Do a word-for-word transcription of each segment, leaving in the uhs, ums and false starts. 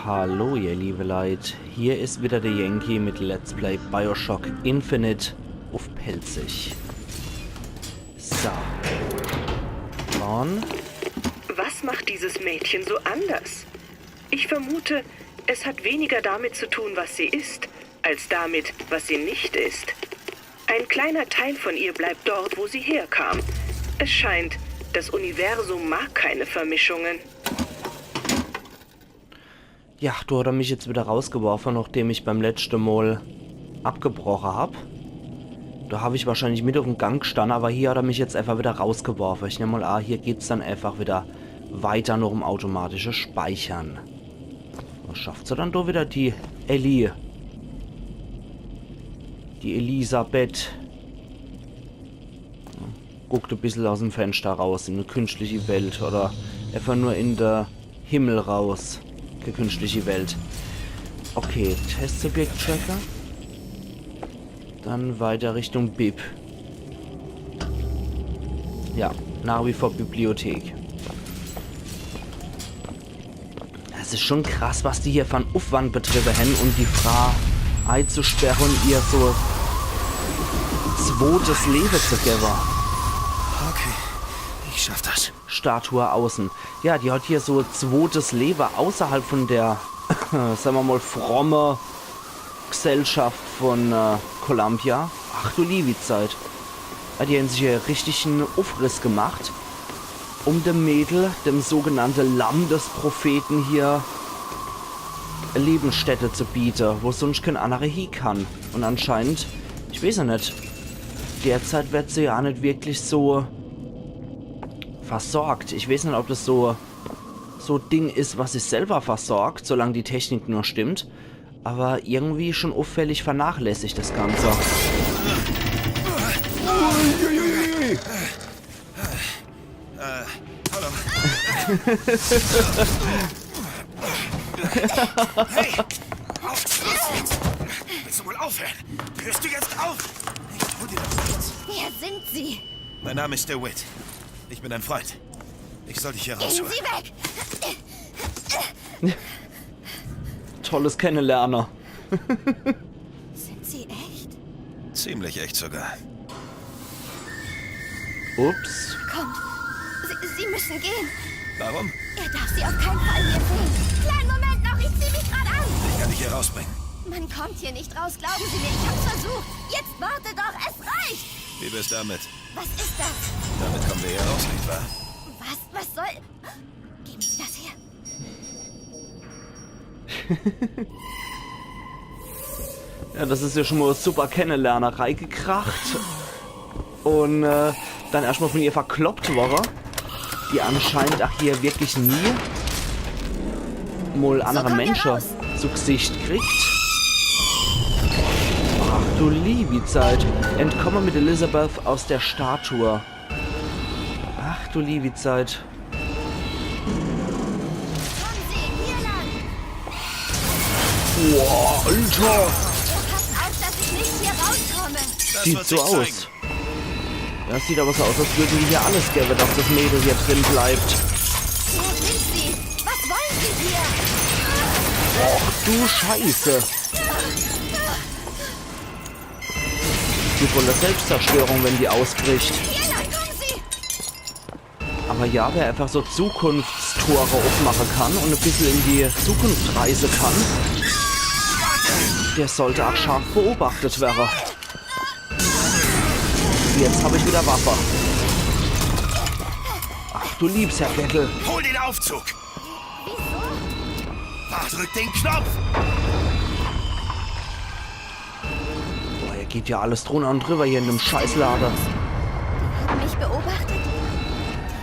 Hallo, ihr liebe Leit. Hier is wieder der Yankee mit Let's Play BioShock Infinite uff Pälzisch. So. Und Was macht dieses Mädchen so anders? Ich vermute, es hat weniger damit zu tun, was sie ist, als damit, was sie nicht ist. Ein kleiner Teil von ihr bleibt dort, wo sie herkam. Es scheint, das Universum mag keine Vermischungen. Ja, do hat er mich jetzt wieder rausgeworfe, nachdem ich beim letschte Mol abgebroche hab. Do hab ich wahrscheinlich mit uffm Gang gestanne, aber hier hat er mich jetzt einfach wieder rausgeworfe. Ich nemm mol a, hier geht's dann einfach wieder weiter noch'm automatische Speichern. Was schafft se dann do wieder, die Ellie? Die Elisabeth. Guckt e bissel aus'm Fenster raus in e künstliche Welt oder einfach nur in de Himmel raus. Kä künstliche Welt. Okay, Testsubjekt tracken. Dann weiter Richtung Bib. Ja, nach wie vor Bibliothek. Das is schon krass, was die hier für en Uffwand betriebe hän, um die Fraa eizusperre und ihr so e zwotes Lewe zu gewwe. Okay, ich schaff das. Statue außen. Ja, die hat hier so e zwotes Lewe außerhalb von der, sag mer mol, fromme Gesellschaft von äh, Columbia. Ach du liewi Zeit. Ja, die hän sich hier richtig en Uffriss gemacht, um dem Mädel, dem sogenannte Lamm des Propheten hier, e Lebensstätte zu biete, wo sunscht kän annere hie kann. Und anscheinend, ich weeß ja net, derzeit werd se ja net wirklich so versorgt. Ich weeß net, ob das so so Ding is, was sich selber versorgt, solang die Technik nur stimmt. Aber irgendwie schon uffällig vernachlässigt das Ganze. Uiuiui. Hallo. Hey! Auf! Willst du wohl aufhören? Hörst du jetzt auf? Ich tu dir das nicht. Wer sind Sie? Mein Name ist DeWitt. Ich bin ein Freund. Ich soll dich hier Gehen rausholen. Sie weg! Tolles Kennenlernen. Sind Sie echt? Ziemlich echt sogar. Ups. Kommt. Sie, Sie müssen gehen. Warum? Er darf Sie auf keinen Fall hier sehen. Kleinen Moment noch, ich zieh mich gerade an. Ich kann dich hier rausbringen. Man kommt hier nicht raus, glauben Sie mir, ich hab's versucht. Jetzt warte doch, es reicht. Wie wär's damit? Was ist das? Damit kommen wir hier raus, nicht wahr? Was? Was soll... Geben Sie das her. Ja, das is ja schon mol super Kennenlernen, reigekracht. Und äh, dann erscht mol von ihr verkloppt worre. Die anscheinend ach hier wirklich nie mol annere kommt ihr Mensche raus. zu Gesicht kriegt. Ach du liewi Zeit. Entkomme mit Elizabeth aus der Statue. Ach du liewi Zeit. Kommen Sie hier lang. Boah, Alter. Passt auf, dass ich nicht hier rauskomme. Das Sieht wird so sich aus. zeigen. Das sieht aber so aus, als würden die hier alles geben, dass das Mädel hier drin bleibt. Wer sind Sie? Was wollen Sie hier? Ach du Scheiße. Die volle Selbstzerstörung, wenn die ausbricht. Hier lang, kommen Sie. Aber ja, wer einfach so Zukunftstore aufmachen kann und ein bisschen in die Zukunft reisen kann, der sollte auch scharf beobachtet werden. Jetzt habe ich wieder Waffe. Ach du liebes Herrgöttel. Hol den Aufzug! Wieso? Warte, drück den Knopf! Boah, hier geht ja alles drunter und drüber hier in dem Scheißladen. Haben mich beobachtet?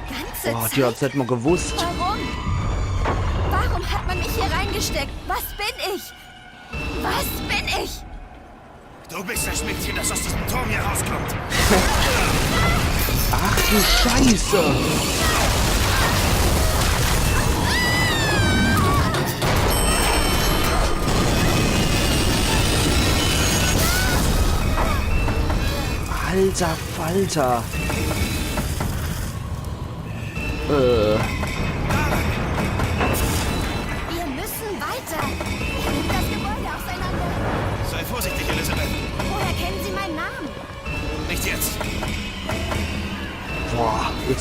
Die ganze Boah, Zeit? die hat's nicht mal gewusst. Warum? Warum hat man mich hier reingesteckt? Was bin ich? Was bin ich? Du bist das Mädchen, das aus diesem Turm hier rauskommt. Ach du Scheiße! Alter Falter! Äh, Wir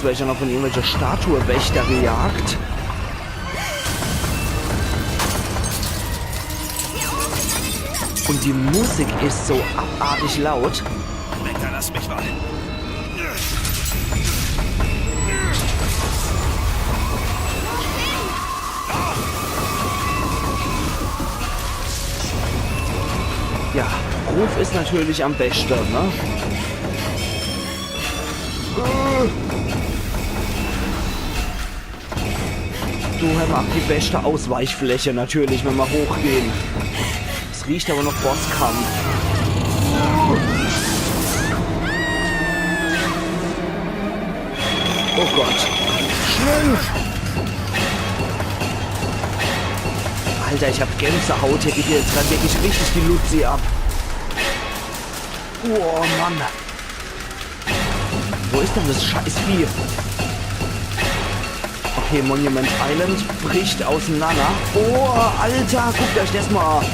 Werde ich noch von irgendwelche Statuewächter gejagt. Und die Musik ist so abartig laut. Wecker, lass mich mal. Ja, Ruf ist natürlich am besten, ne? Du, hämmer auch die beste Ausweichfläche natürlich, wenn mer hochgehen. Es riecht aber noch Bosskampf. Oh Gott. Schnell! Alter, ich hab Gänsehaut. Hier geht jetzt grad wirklich richtig die Luzi ab. Oh Mann. Wo ist denn das Scheißvieh? Okay, Monument Island bricht auseinander. Oh, Alter, guckt euch das mal an.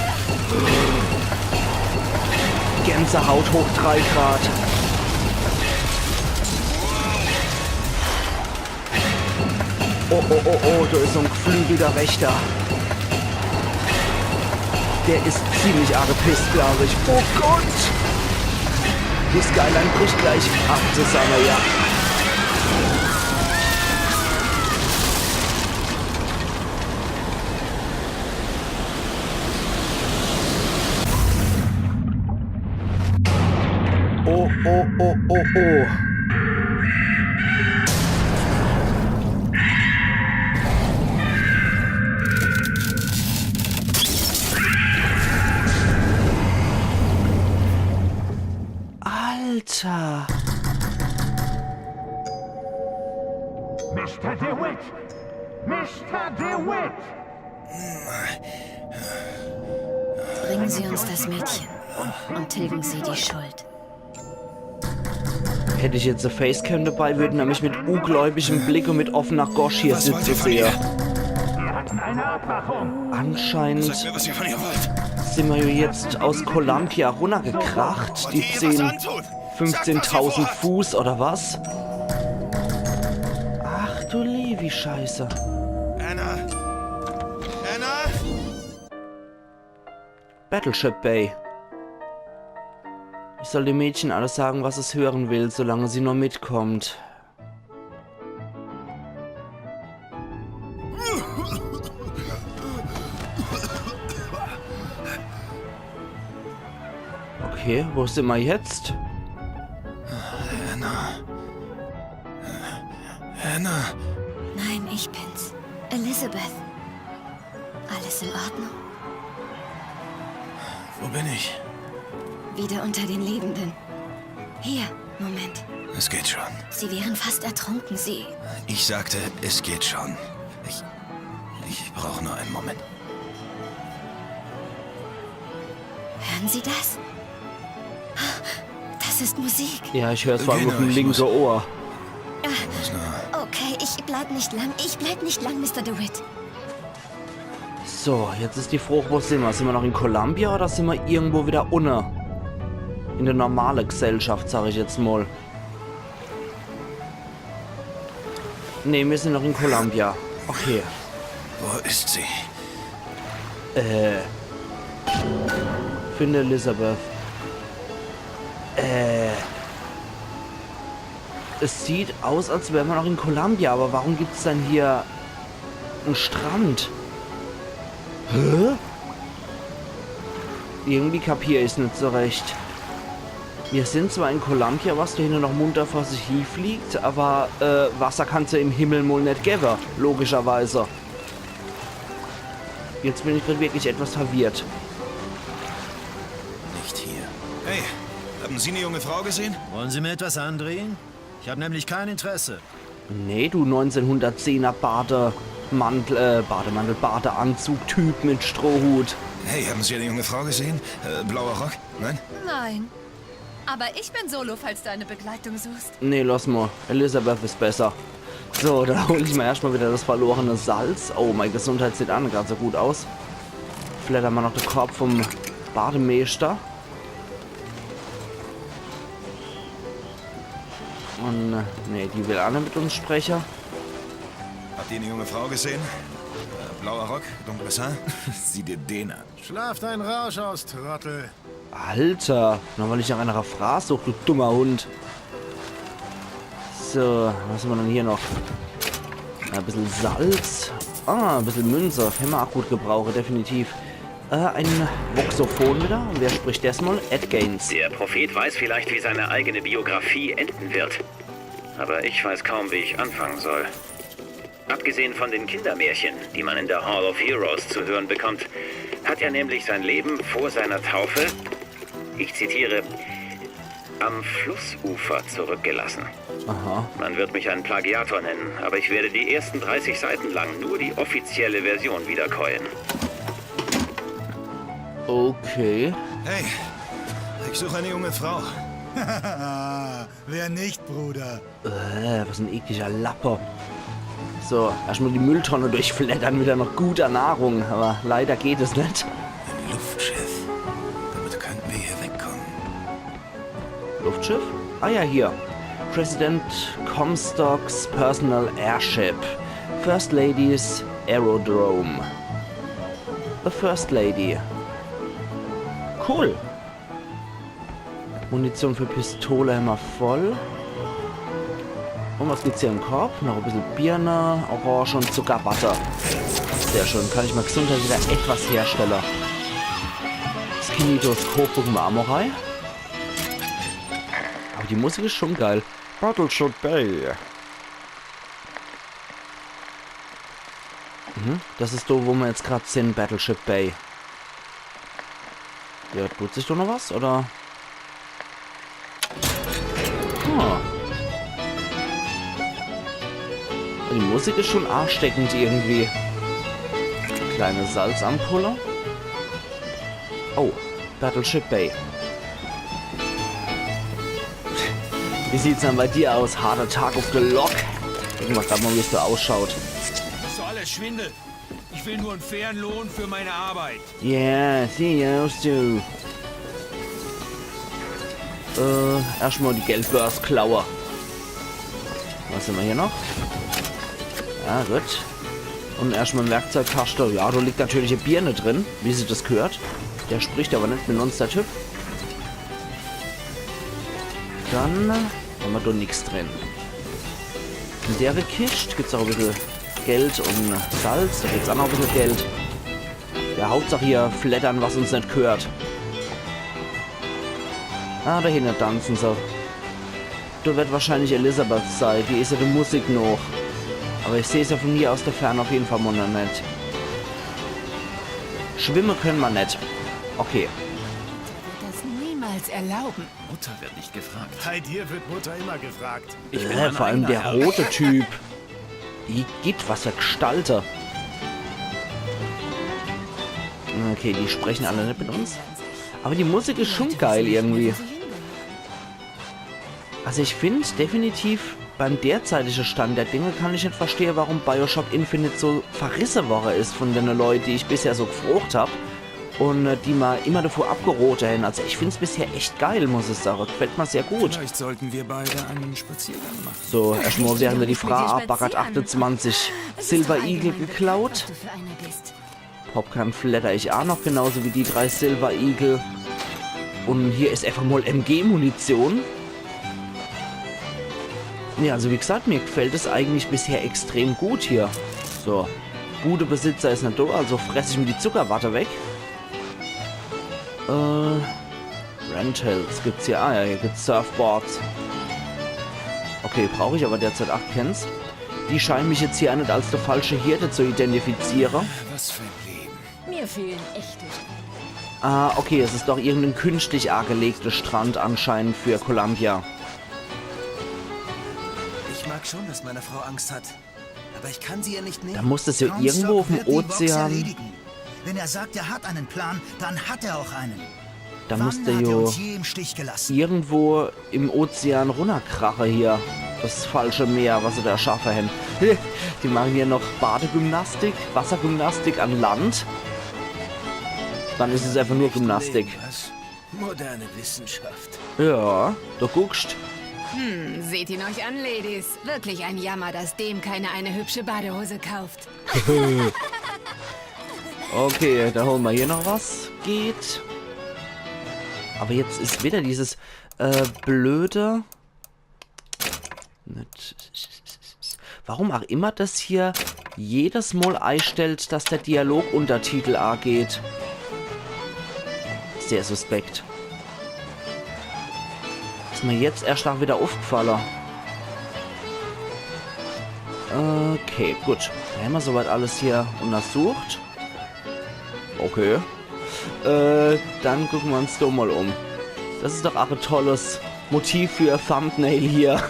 Gänsehaut hoch drei Grad. Oh, oh, oh, oh, da ist so ein geflügelter Wächter. Der ist ziemlich angepisst, glaube ich. Oh Gott! Die Skyline bricht gleich ab zusammen, ja. Oh, oh, oh, oh, oh. Alter. Mister DeWitt! Mister DeWitt! Bringen Sie uns das Mädchen und tilgen Sie die Schuld. Hätt ich jetzt e Facecam dabei, würden er mich mit ungläubigem Blick und mit offener Gosch hier sitze sehe. Anscheinend sind wir jetzt aus Columbia runnergekracht, die zehn, fünfzehntausend Fuß oder was? Ach du liewi Scheiße. Anna! Anna! Battleship Bay. Ich soll dem Mädchen alles sagen, was es hören will, solange sie nur mitkommt. Okay, wo sind wir jetzt? Anna. Anna. Nein, ich bin's. Elizabeth. Alles in Ordnung? Wo bin ich? Wieder unter den Lebenden. Hier, Moment. Es geht schon. Sie wären fast ertrunken, Sie. Ich sagte, es geht schon. Ich, ich brauche nur einen Moment. Hören Sie das? Das ist Musik. Ja, ich hör's vor allem auf dem linken Ohr. Okay, ich bleib nicht lang. Ich bleib nicht lang, Mister DeWitt. So, jetzt is die Frage, wo simmer? Simmer noch in Columbia oder simmer irgendwo wieder unne? In der normale Gesellschaft, sag ich jetzt mal. Nee, mir sind noch in Columbia. Okay. Wo ist sie? Äh. Finde Elizabeth. Äh. Es sieht aus, als wäre man noch in Columbia, aber warum gibt's dann hier en Strand? Hä? Irgendwie kapier ich's net so recht. Mir sind zwar in Columbia, was do hinne noch munter vor sich hie fliegt, aber, äh, Wasser kann's ja im Himmel mol net gewwe, logischerweise. Jetzt bin ich grad wirklich etwas verwirrt. Nicht hier. Hey, haben Sie eine junge Frau gesehen? Wollen Sie mir etwas andrehen? Ich habe nämlich kein Interesse. Nee, du neunzehnhundertzehner Bademantel, äh, Bademantel, Badeanzug-Typ mit Strohhut. Hey, haben Sie eine junge Frau gesehen? Äh, blauer Rock? Nein? Nein. Aber ich bin Solo, falls du eine Begleitung suchst. Nee, lass mal. Elizabeth is besser. So, dann hol ich mir erstmal wieder das verlorene Salz. Oh, meine Gesundheit sieht aa net grad so gut aus. Vielleicht haben wir noch den Korb vom Bademeister. Und, äh, nee, die will aa net mit uns spreche. Habt ihr eine junge Frau gesehen? Äh, blauer Rock, dunkles Haar? Sieh dir den an. Schlaf deinen Rausch aus, Trottel. Alter, nur weil ich nach einer Frau such, du dummer Hund. So, was hämmer dann hier noch? Ja, e bissel Salz. Ah, e bissel Münze. Hämmer aa gut gebrauche, definitiv. Äh, ein Voxophon wieder. Und wer spricht des mal? Ed Gaines. Der Prophet weiß vielleicht, wie seine eigene Biografie enden wird. Aber ich weiß kaum, wie ich anfangen soll. Abgesehen von den Kindermärchen, die man in der Hall of Heroes zu hören bekommt, hat er nämlich sein Leben vor seiner Taufe, ich zitiere, am Flussufer zurückgelassen. Aha. Man wird mich einen Plagiator nennen, aber ich werde die ersten dreißig Seiten lang nur die offizielle Version wiederkäuen. Okay. Hey, ich suche eine junge Frau. Wer nicht, Bruder? Äh, was en ekliger Lappe. So, erschtmal die Mülltonne durchfleddern mit einer guten Nahrung, aber leider geht es net. Ein Luftschiff. Damit könnten wir hier wegkommen. Luftschiff? Ah ja, hier. President Comstock's Personal Airship. First Lady's Aerodrome. The First Lady. Cool. Munition für Pistole hämmer voll. Und was gibt's hier im Korb? Noch e bissel Birne, Orange und Zuckerwatte. Sehr schön, kann ich mei Gesundheit wieder etwas herstelle. Das Kinetoskop gucke mer aa mol rei. Aber die Musik is schon geil. Battleship Bay. Mhm, das is do, wo mer jetzt grad sin, Battleship Bay. Ja, tut sich do noch was, oder? Ah. Die Musik is schon ansteckend irgendwie. Kleine Salzampulle. Oh, Battleship Bay. Wie sieht's dann bei dir aus? Harter Tag auf der Lok. Gucke mer grad mal, wie's do ausschaut. Das ist doch alles Schwindel. Ich will nur einen fairen Lohn für meine Arbeit. Yeah, see you soon. Äh, erschtmal die Geldbörse klaue. Was hämmer hier noch? Ja, gut. Und erschtmal im Werkzeugkaschte. Ja, do liegt natürlich e Birne drin, wie sich das gehört. Der spricht aber net mit uns, der Typ. Dann, äh, hämmer do nix drin. In dere Kischt gibt's auch e bissel Geld und Salz. Do gibt's auch noch e bissel Geld. Ja, Hauptsach hier fleddern, was uns net gehört. Ah, dahinner tanzen se. Do wird wahrscheinlich Elizabeth sei, die is ja de Musik noch. Aber ich seh se ja von hier aus der Ferne auf jeden Fall mal noch net. Schwimme können mer net. Okay. Wird das niemals erlauben. Mutter wird nicht gefragt. Bei dir wird Mutter immer gefragt. Ich bin Äh, mein vor allem eigener der Herr. Rote Typ. Igitt, was für Gestalte. Okay, die sprechen alle net mit uns. Aber die Musik is schon geil irgendwie. Also ich find definitiv, beim derzeitige Stand der Dinge kann ich net verstehe, warum Bioshock Infinite so verrisse worre is von dene Leut, die ich bisher so gefrocht hab. Und, äh, die mer immer davor abgerote hän. Also ich find's bisher echt geil, muss ich sage. Gefällt mer sehr gut. Vielleicht sollten wir beide einen Spaziergang machen. So, erschtmal, während er die Frau abbaggert, achtundzwanzig Silver Eagle geklaut. Popcorn fledder ich auch noch, genauso wie die drei Silver Eagle. Und hier is einfach mal M G-Munition. Ja, also wie gesagt, mir gefällt es eigentlich bisher extrem gut hier. So, Budebesitzer is net do, also fress ich mir die Zuckerwatte weg. Äh, Rentals gibt's hier. Ah ja, hier gibt's Surfboards. Okay, brauch ich aber derzeit acht Cans. Die scheinen mich jetzt hier net als der falsche Hirte zu identifizieren. Was für ein Leben. Mir fehlen echte Strände. Ah, okay, es is doch irgendein künstlich angelegter Strand anscheinend für Columbia. Ich mag schon, dass meine Frau Angst hat. Aber ich kann sie ihr nicht nehmen. Da muss das ja Comstock irgendwo auf dem wird die Vox Ozean erledigen. Wenn er sagt, er hat einen Plan, dann hat er auch einen. Da muss der jo irgendwo im Ozean runnerkrache hier. Das falsche Meer, was sie da erschaffe hän. Die machen hier noch Badegymnastik, Wassergymnastik an Land. Dann is es einfach nur Gymnastik. Was? Moderne Wissenschaft. Ja, du guckst. Hm, seht ihn euch an, Ladies. Wirklich ein Jammer, dass dem keiner eine hübsche Badehose kauft. Okay, da hole mer hier noch was. Geht. Aber jetzt is wieder dieses äh, blöde. Warum auch immer das hier jedes Mal eistellt, dass der Dialoguntertitel ageht. Sehr suspekt. Is mer jetzt erscht ach wieder uffgefalle. Okay, gut. Da hämmer soweit alles hier untersucht. Okay. Äh, dann gucke mer uns do mal um. Das is doch ach e tolles Motiv für e Thumbnail hier.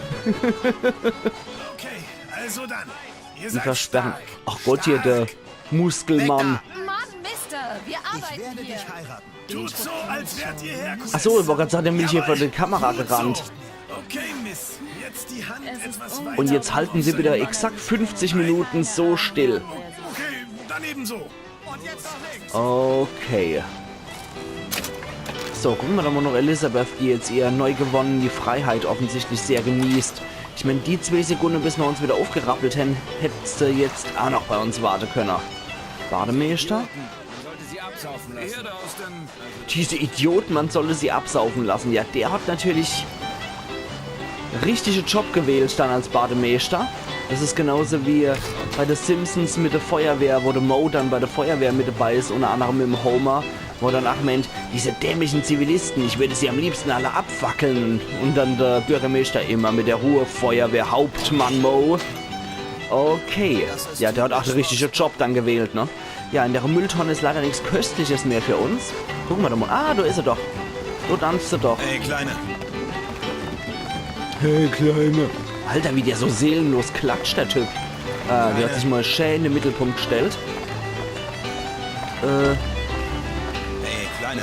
Okay, also dann. Ihr Die seid versperren. stark. Ach Gott, hier der Muskelmann. Mann, Mister, wir arbeiten hier. Tut so, als wärt ihr Herkules. Ach so, ich wollt grad sagen, der will hier vor die Kamera Tut gerannt. So. Okay, Miss. Jetzt die Hand etwas weiter. Und jetzt halten sie wieder exakt fünfzig Minuten so still. Okay, dann eben so. Okay. So, gucke mer doch mal noch Elizabeth, die jetzt ihr neu gewonnene Freiheit offensichtlich sehr genießt. Ich mein, die zwee Sekunde, bis mer uns wieder uffgerappelt hän, hätt se jetzt ach noch bei uns warte könne. Bademeister? Diese Idioten, man solle sie absaufen lassen. Ja, der hat natürlich richtige Job gewählt dann als Bademeister. Das is genauso wie bei The Simpsons mit der Feuerwehr, wo der Moe dann bei der Feuerwehr mit dabei is, unter anderem mit dem Homer, wo dann ach meint, diese dämlichen Zivilisten, ich würde sie am liebsten alle abfackeln. Und dann der Bürgermeister immer mit der Ruhe, Feuerwehrhauptmann Moe. Okay, ja, der hat ach de richtige Job dann gewählt, ne? Ja, in der Mülltonne is leider nix Köstliches mehr für uns. Gucke mer doch mal. Ah, do is er doch. Do tanzt er doch. Ey, Kleine. Hey, Kleine. Alter, wie der so seelenlos klatscht, der Typ. Äh, der hat sich mal schä in de Mittelpunkt gestellt. Äh, Ey, Kleine.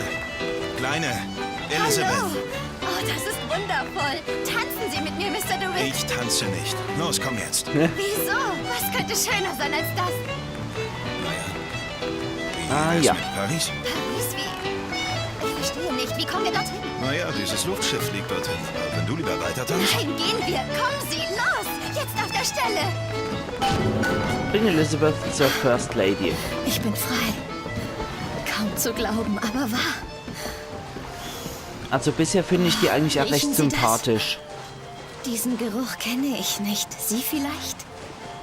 Kleine. Elizabeth. Oh, das ist wundervoll. Tanzen Sie mit mir, Mister DeWitt. Ich tanze nicht. Los, komm jetzt. Wieso? Was könnte schöner sein als das? Naja. Wie Ah, wär's ja. Mit Paris? Paris, wie? Ich verstehe nicht. Wie kommen wir dorthin? Naja, dieses Luftschiff fliegt dorthin. Aber wenn du lieber weiter tanzt. Nein, gehen wir. Kommen Sie, los. Jetzt auf der Stelle. Bring Elizabeth zur First Lady. Ich bin frei. Kaum zu glauben, aber wahr. Also bisher finde ich die eigentlich auch recht Riechen Sie das? Sympathisch. Diesen Geruch kenne ich nicht. Sie vielleicht?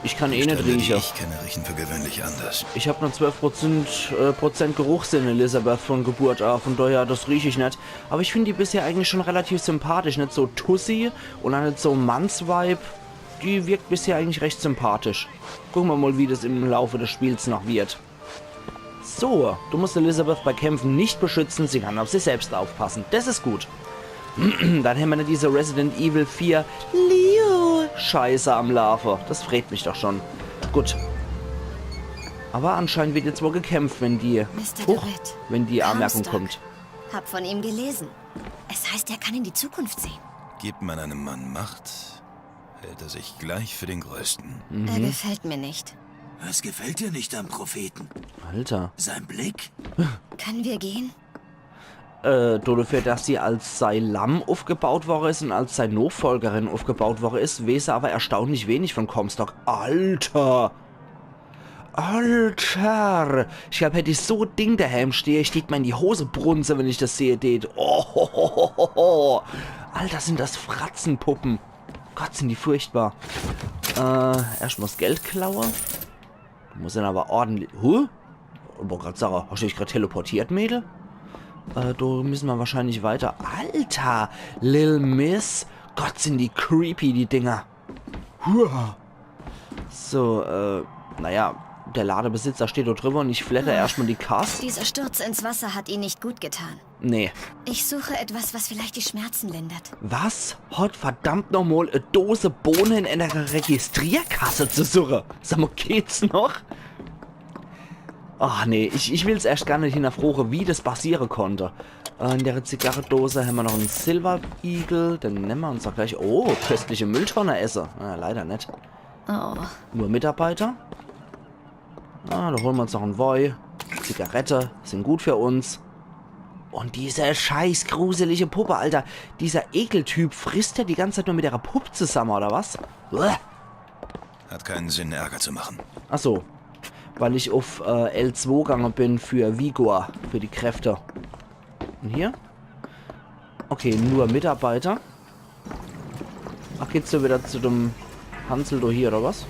Ich kann eh net Stände, die rieche. Ich kenne, riechen für gewöhnlich anders. Ich hab nur zwölf Prozent, äh, Prozent Geruchssinn, Elizabeth, von Geburt an. Von daher, das riech ich net. Aber ich finde die bisher eigentlich schon relativ sympathisch. Net so Tussi und auch net so Mannsweib. Die wirkt bisher eigentlich recht sympathisch. Gucke mer mal, wie das im Laufe des Spiels noch wird. So, du musst Elizabeth bei Kämpfen nicht beschützen, sie kann auf sich selbst aufpassen. Das is gut. Dann hämmer net diese Resident Evil vier Leo Scheiße am Laafe. Das freet mich doch schon. Gut. Aber anscheinend wird jetzt wohl gekämpft, wenn die, Mister huch, DeWitt. wenn die Anmerkung Comstock. Kommt. Hab von ihm gelesen. Es heißt, er kann in die Zukunft sehen. Gibt man einem Mann Macht, hält er sich gleich für den Größten. Er gefällt mir nicht. Was gefällt dir nicht am Propheten? Alter. Sein Blick? Können wir gehen? Äh, dodefür, dass sie als sei Lamm aufgebaut worre is und als sei Nachfolgerin aufgebaut worre is, weeß er aber erstaunlich wenig von Comstock. Alter! Alter! Ich glaub, hätt ich so e Ding daheim stehe, ich tät mer in die Hose brunze, wenn ich das sehe tät. Oh, ho, ho, ho, ho, ho. Alter, sind das Fratzenpuppen. Gott, sind die furchtbar. Äh, erscht mal das Geld klaue. Du musst dann aber ordentlich. Huh? Wollt grad sage, hast du dich grad teleportiert, Mädel? Äh, do müssen wir wahrscheinlich weiter. Alter, Lil Miss. Gott, sind die creepy, die Dinger. Hua. So, äh, naja, der Ladebesitzer steht dort drüber und ich flatter erstmal die Kass. Dieser Sturz ins Wasser hat Ihnen nicht gut getan. Nee. Ich suche etwas, was vielleicht die Schmerzen lindert. Was hat verdammt nochmal e Dose Bohne in einer Registrierkasse zu suche? Sag mal, geht's noch? Ach nee, ich, ich will's erst gar net hinterfroge, wie das passiere konnte. Äh, in der Zigarredose hämmer noch en Silver Eagle, den nemme mer uns doch gleich. Oh, köstliche Mülltonne esse. Na, leider net. Oh, Nur Mitarbeiter. Ah, da holen wir uns noch en Woi. Zigarette, sind gut für uns. Und diese scheiß gruselige Puppe, Alter. Dieser Ekeltyp frisst ja die ganze Zeit nur mit ihrer Puppe zusammen, oder was? Uah. Hat keinen Sinn, Ärger zu machen. Ach so. Weil ich auf äh, L zwei gegangen bin für Vigor, für die Kräfte. Und hier? Okay, nur Mitarbeiter. Ach, geht's do wieder zu dem Hansel do hier, oder was?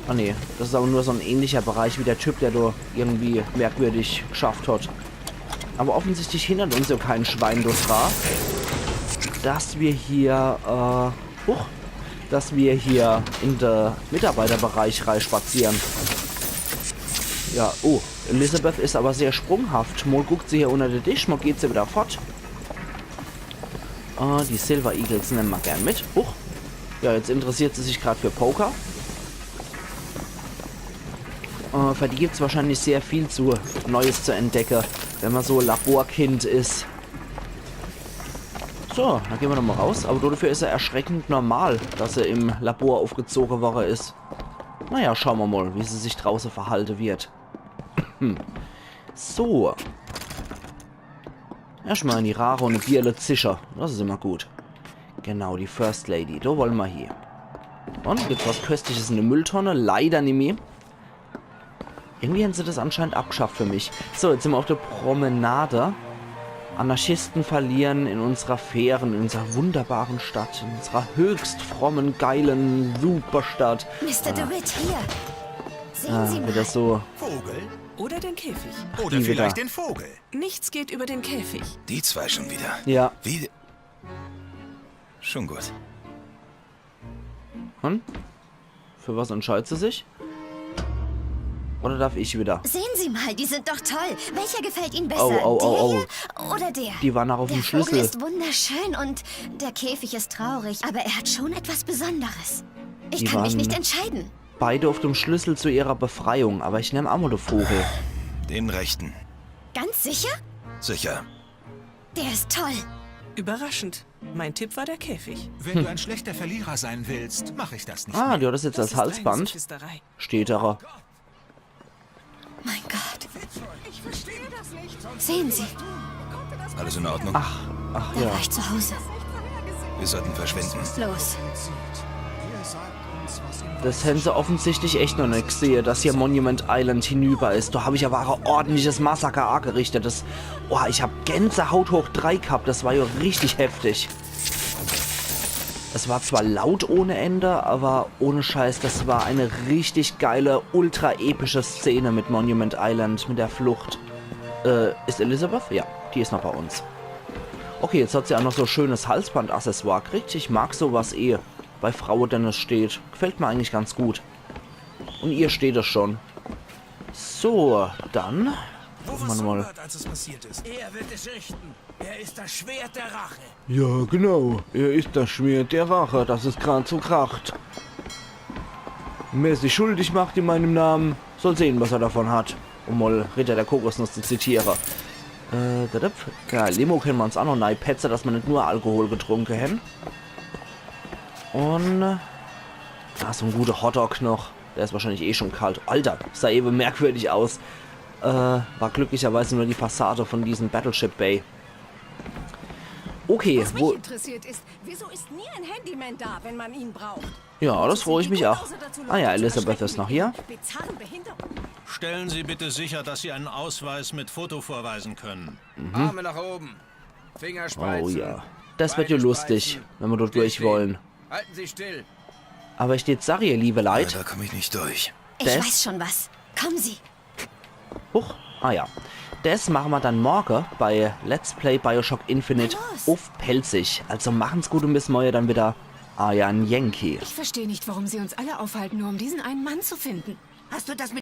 Ah nee, das is aber nur so ein ähnlicher Bereich wie der Typ, der do irgendwie merkwürdig geschafft hat. Aber offensichtlich hindert uns ja kein Schwein do dra, dass wir hier, äh, huch, dass wir hier in de Mitarbeiterbereich reispazieren. Ja, oh, Elizabeth is aber sehr sprunghaft. Mol guckt se hier unter de Tisch, mol geht se wieder fort. Ah, die Silver Eagles nemme ma gern mit. Huch. Ja, jetzt interessiert se sich grad für Poker. Äh, für die gibt's wahrscheinlich sehr viel zu Neues zu entdecke, wenn ma so Laborkind is. So, dann gehn ma nochmal raus. Aber dafür is er erschreckend normal, dass er im Labor aufgezogen worre is. Naja, schauen ma mal, wie se sich draußen verhalten wird. Hm. So. Erstmal in die Rare und Bierle zische. Das is immer gut. Genau, die First Lady. Do wollen ma hier. Und gibt's was Köstliches in der Mülltonne? Leider nimmi. Irgendwie haben se das anscheinend abgeschafft für mich. So, jetzt sind wir auf der Promenade. Anarchisten verlieren in unserer fairen, in unserer wunderbaren Stadt, in unserer höchst frommen, geilen Superstadt. Mister DeWitt, hier. Sehen Ah, Sie mal. Wieder so. Vogel? Oder den Käfig. Oder die vielleicht wieder. Den Vogel. Nichts geht über den Käfig. Die zwei schon wieder. Ja. Wie? Schon gut. Hm? Für was entscheidet sie sich? Oder darf ich wieder? Sehen Sie mal, die sind doch toll. Welcher gefällt Ihnen besser? Oh, oh, oh, der oh. Hier oder der? Die waren auch auf Der dem Vogel Schlüssel. Ist wunderschön und der Käfig ist traurig, aber er hat schon etwas Besonderes. Ich Die kann mich waren- nicht entscheiden. Beide auf dem Schlüssel zu ihrer Befreiung, aber ich nemm auch mal den Vogel. Den rechten. Ganz sicher? Sicher. Der ist toll. Überraschend. Mein Tipp war der Käfig. Wenn du ein schlechter Verlierer sein willst, mache ich das nicht. Ah, die hat das jetzt als Das ist reine Halsband. Sophisterei. Steht da. Mein Gott. Sehen Sie, Alles in Ordnung? Ach, ach da war ja. Ich zu Hause. Wir sollten verschwinden. Los. Das haben sie offensichtlich echt noch nicht gesehen, dass hier Monument Island hinüber ist. Da hab ich aber auch ein ordentliches Massaker angerichtet. Das, boah, ich hab Gänsehaut hoch drei gehabt. Das war ja richtig heftig. Es war zwar laut ohne Ende, aber ohne Scheiß, das war eine richtig geile, ultra epische Szene mit Monument Island, mit der Flucht. Äh, ist Elizabeth? Ja, die ist noch bei uns. Okay, jetzt hat sie auch noch so schönes Halsband-Accessoire gekriegt. Ich mag sowas eh bei Frauen, denn es steht. Gefällt mir eigentlich ganz gut. Und ihr steht es schon. So, dann. Wo warst du mal, als es passiert ist? Er wird es richten. Er ist das Schwert der Rache. Ja, genau. Er ist das Schwert der Rache, dass es grad so kracht. Wer sich schuldig macht in meinem Namen, soll sehen, was er davon hat. Um mal Ritter der Kokosnuss zu zitieren. Äh, da, da, ja, Limo können wir uns auch noch neipetze, dass wir nicht nur Alkohol getrunken haben. Und. Ah, so ein guter Hotdog noch. Der ist wahrscheinlich eh schon kalt. Alter, sah eben merkwürdig aus. Äh, war glücklicherweise nur die Fassade von diesem Battleship Bay. Okay, Was mich wo. Interessiert ist, wieso ist nie ein Handyman da, wenn man ihn braucht? Ja, das frage ich mich auch. Ah ja, Elizabeth ist noch hier. Bizarren Behinderungen. Stellen Sie bitte sicher, dass Sie einen Ausweis mit Foto vorweisen können. Arme nach oben. Fingerspreizen. Oh ja. Das wird ja lustig, wenn wir dort durch wollen. Halten Sie still. Aber ich jetzt sag, ihr liebe Leit, Da komme ich nicht durch. Ich Das- weiß schon was. Kommen Sie. Huch, ah ja. Das machen wir dann morgen bei Let's Play Bioshock Infinite Na los. Uff Pälzisch. Also machen's gut und bis morgen dann wieder. Euer Yankee. Ich verstehe nicht, warum sie uns alle aufhalten, nur um diesen einen Mann zu finden. Hast du das mit